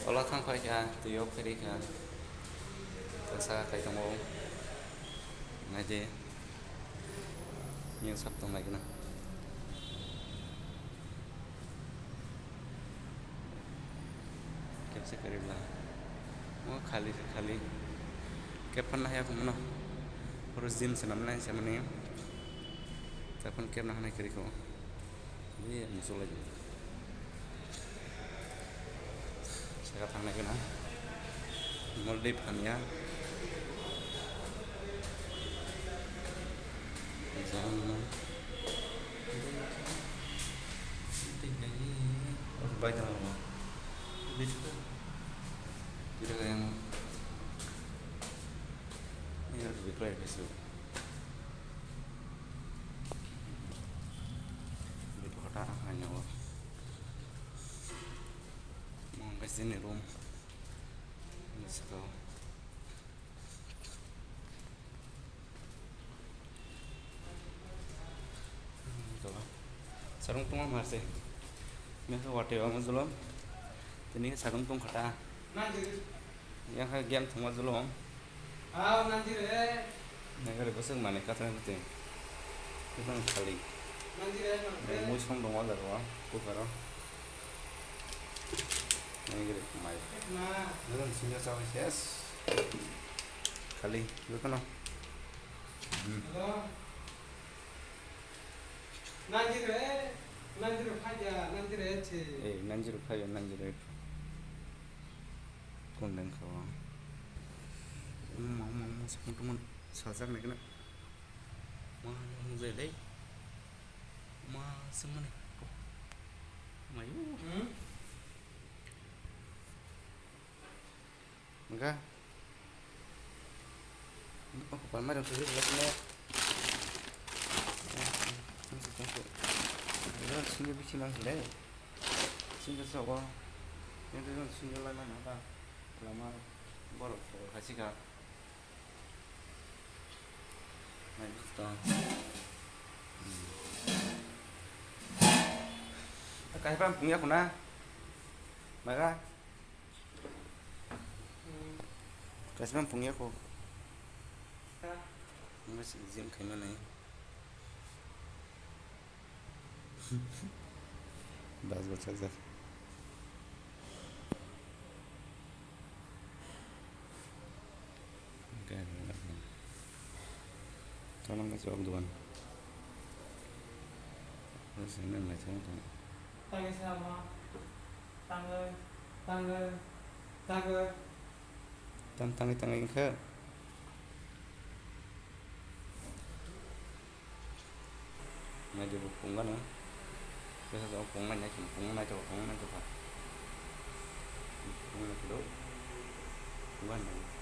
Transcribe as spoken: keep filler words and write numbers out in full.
Ola thang phai kha, twi o phai ri kha. Tasa khai tongo. Nai de. Ni sap tong lai gana. Kepse kari bla. O khali se khali. Kep phan na ya kumno. Pura gym se nam nai se mani. Tapon kep na hanai kari ko. Ini musuh lagi. Saya thangnai gana. Maldives hamya. Jangan. Tinggal ini. Oh, baik, kenapa? Tidak. Tidak yang ini harus lebih clear, guys. Di kota apa nyawa? Mangkai sini room. Let's go. Sarung tungma marse. Mekha wate wa mujulom. Tini sarung tung khata. Yang ha game thuma julom. Aw, nanti re. Nagari bosok mane kata nang te. Kitang khali. Nanti re, nanti re. Mui song dong wala ro, bukaro. Nagari mai. Na. Jotono sinjo chawi ses. Khali, jotono. Hmm. Hello. Nanti re, nanti re phaya, nanti re che. Eh, nanti re phaya, nanti re. Kondeng khawa. Ma, ma, ma, sakung tuman sajak nai kena. Ma, ma, ma, jai dai. Ma, semane. Mayu. Hmm? Enggak. Oh, kepala merah tuh, jelas nih. Ini sini bikin mang le. Sini ke sobo. Ini tuh sini lah mana apa? Lama borok borok kasih kak. Naibwkha to. Hmm. Kaisa phang pungya khuna. Maga. Kaisa phang pungya khu. Wngkha se gym khaimani. Das go chajak. Tanam na chok duan. Sini nang lai chong tong. Tangwi sama. Tangwi, tangwi, tangwi. Tam tangwi tangwi wngkha. Naidi bo pungano. Besa jao pungna nai khe, pungna nai khe, pungna nai khe. Pungna khe do. Pungna nai.